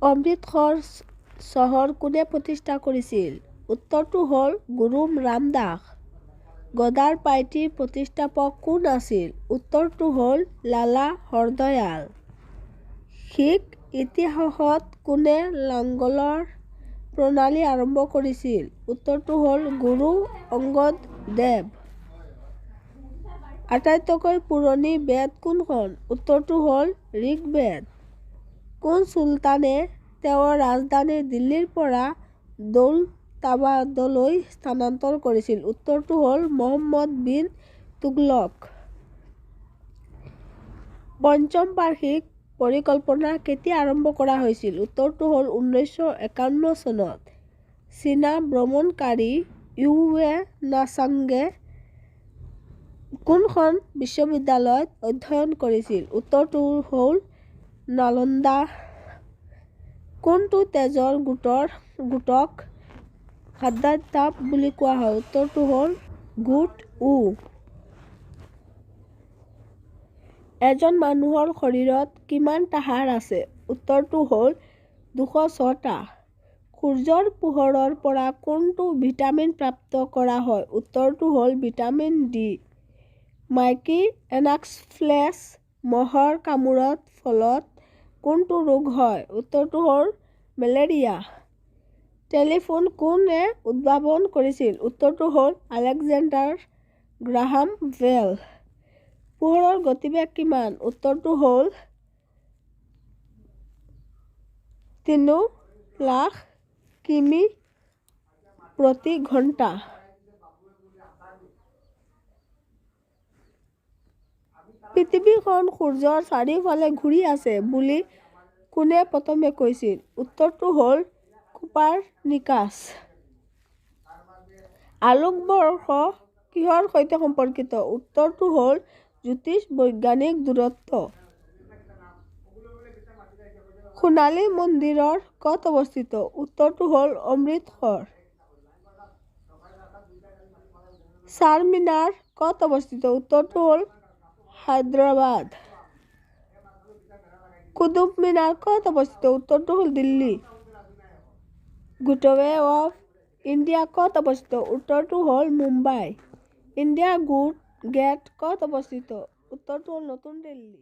অমৃতসৰ চহৰ কোনে প্ৰতিষ্ঠা কৰিছিল? উত্তৰটো হ'ল গুৰু ৰামদাস। গদাৰ পাৰ্টীৰ প্ৰতিষ্ঠাপক কোন আছিল? উত্তৰটো হ'ল লালা হৰদয়াল। শিখ ইতিহাসত কোনে লাংগলৰ প্ৰণালী আৰম্ভ কৰিছিল? উত্তৰটো হ'ল গুৰু অংগদ দেৱ। আটাইতকৈ পুৰণি বেদ কোনখন? উত্তৰটো হ'ল ঋগ্বেদ। কোন চুলতানে তেওঁৰ ৰাজধানী দিল্লীৰ পৰা দৌলতাবাদলৈ স্থানান্তৰ কৰিছিল? উত্তৰটো হ'ল মহম্মদ বিন তুগলক। পঞ্চম বাৰ্ষিক পৰিকল্পনা কেতিয়া আৰম্ভ কৰা হৈছিল? উত্তৰটো হ'ল 1951 চনত। চীনা ভ্ৰমণকাৰী হিউৱেনচাঙে কোনখন বিশ্ববিদ্যালয়ত অধ্যয়ন কৰিছিল? উত্তৰটো হ'ল নালন্দা। কোনটো তেজৰ গোটক খাদ্যাভাৱ বুলি কোৱা হয়? উত্তৰটো হ'ল গোট ও। এজন মানুহৰ শৰীৰত কিমানটা হাড় আছে? উত্তৰটো হ'ল 206টা। সূৰ্যৰ পোহৰৰ পৰা কোনটো ভিটামিন প্ৰাপ্ত কৰা হয়? উত্তৰটো হ'ল ভিটামিন ডি। মাইকী এন'ফেলিছ মহৰ কামোৰৰ ফলত কোনটো ৰোগ হয়? উত্তৰটো হ'ল মেলেৰিয়া। টেলিফোন কোনে উদ্ভাৱন কৰিছিল? উত্তৰটো হ'ল আলেকজেণ্ডাৰ গ্ৰাহাম বেল। পোহৰৰ গতিবেগ কিমান? উত্তৰটো হ'ল 3 লাখ কিমি প্ৰতি ঘণ্টা। পৃথিৱীখন সূৰ্যৰ চাৰিওফালে ঘূৰি আছে বুলি কোনে প্ৰথমে কৈছিল? উত্তৰটো হ'ল কোপাৰনিকাছ। আলোকবৰ্ষ কিহৰ সৈতে সম্পৰ্কিত? উত্তৰটো হ'ল জ্যোতিৰ্বৈজ্ঞানিক দূৰত্ব। সোণালী মন্দিৰ ক'ত অৱস্থিত? উত্তৰটো হ'ল অমৃতসৰ। চাৰমিনাৰ ক'ত অৱস্থিত? উত্তৰটো হ'ল হায়দৰাবাদ। কুতুব মিনাৰ ক'ত অৱস্থিত? উত্তৰটো হ'ল দিল্লী। গেটৱে অৱ ইণ্ডিয়া ক'ত অৱস্থিত? উত্তৰটো হ'ল মুম্বাই। ইণ্ডিয়া গেট ক'ত অৱস্থিত? উত্তৰটো হ'ল নতুন দিল্লী।